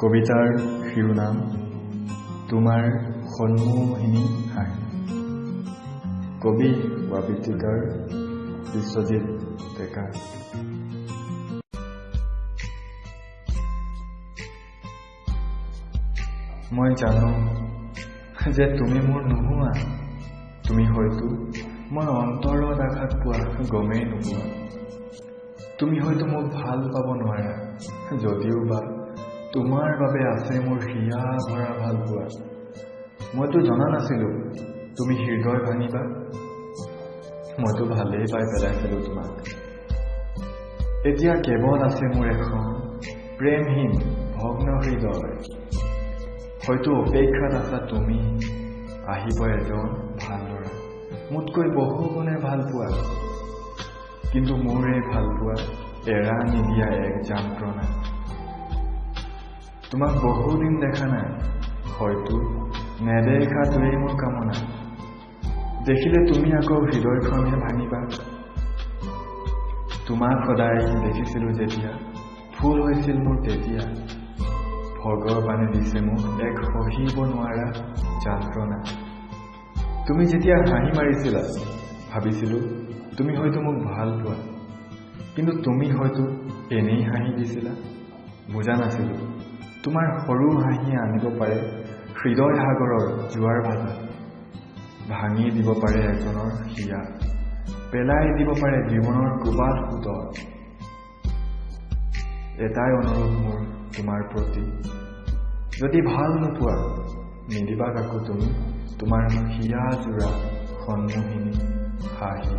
কবিতাৰ শিৰোনাম তোমাৰ সন্মোহিনী হাঁহি। কবি আবৃত্তিকাৰ বিশ্বজিৎ ডেকা। মই জানো যে তুমি মোৰ নোহোৱা, তুমি হয়তো মই অন্তৰত আঘাত পোৱা গমেই নোপোৱা। তুমি হয়তো মোক ভাল পাব নোৱাৰা, যদিও বা তোমাৰ বাবে আছে মোৰ হিয়া ভৰা ভাল পোৱা। মইতো জনা নাছিলো তুমি হৃদয় ভাঙিবা, মইতো ভালেই পাই পেলাইছিলো তোমাক। এতিয়া কেৱল আছে মোৰ এখন প্ৰেমহীন ভগ্ন হৃদয়। হয়তো অপেক্ষাত আছা তুমি, আহিব এজন ভাল ল'ৰা, মোতকৈ বহু গুণে ভাল পোৱা। কিন্তু মোৰ এই ভাল পোৱা এৰা নিদিয়া এক যন্ত্ৰণা। তোমাক বহুদিন দেখা নাই, হয়তো নেদেখাটোৱেই মোৰ কামনা। দেখিলে তুমি আকৌ হৃদয়খনহে ভাঙিবা। তোমাক সদায় দেখিছিলো যেতিয়া, ফুল হৈছিল মোৰ তেতিয়া। ভগৱানে দিছে মোক এক সহিব নোৱাৰা যন্ত্ৰণা। তুমি যেতিয়া হাঁহি মাৰিছিলা, ভাবিছিলো তুমি হয়তো মোক ভাল পোৱা, কিন্তু তুমি হয়তো এনেই হাঁহি দিছিলা। বুজা নাছিলো তোমাৰ সৰু হাঁহিয়ে আনিব পাৰে হৃদয় সাগৰৰ জোৱাৰ ভাটা, ভাঙি দিব পাৰে এজনৰ হিয়া, পেলাই দিব পাৰে জীৱনৰ কোবাল সোঁতত। এটাই অনুৰোধ মোৰ তোমাৰ প্ৰতি, যদি ভাল নোপোৱা নিদিবা কাকো তুমি তোমাৰ হিয়া জোৰা সন্মোহিনী হাঁহি।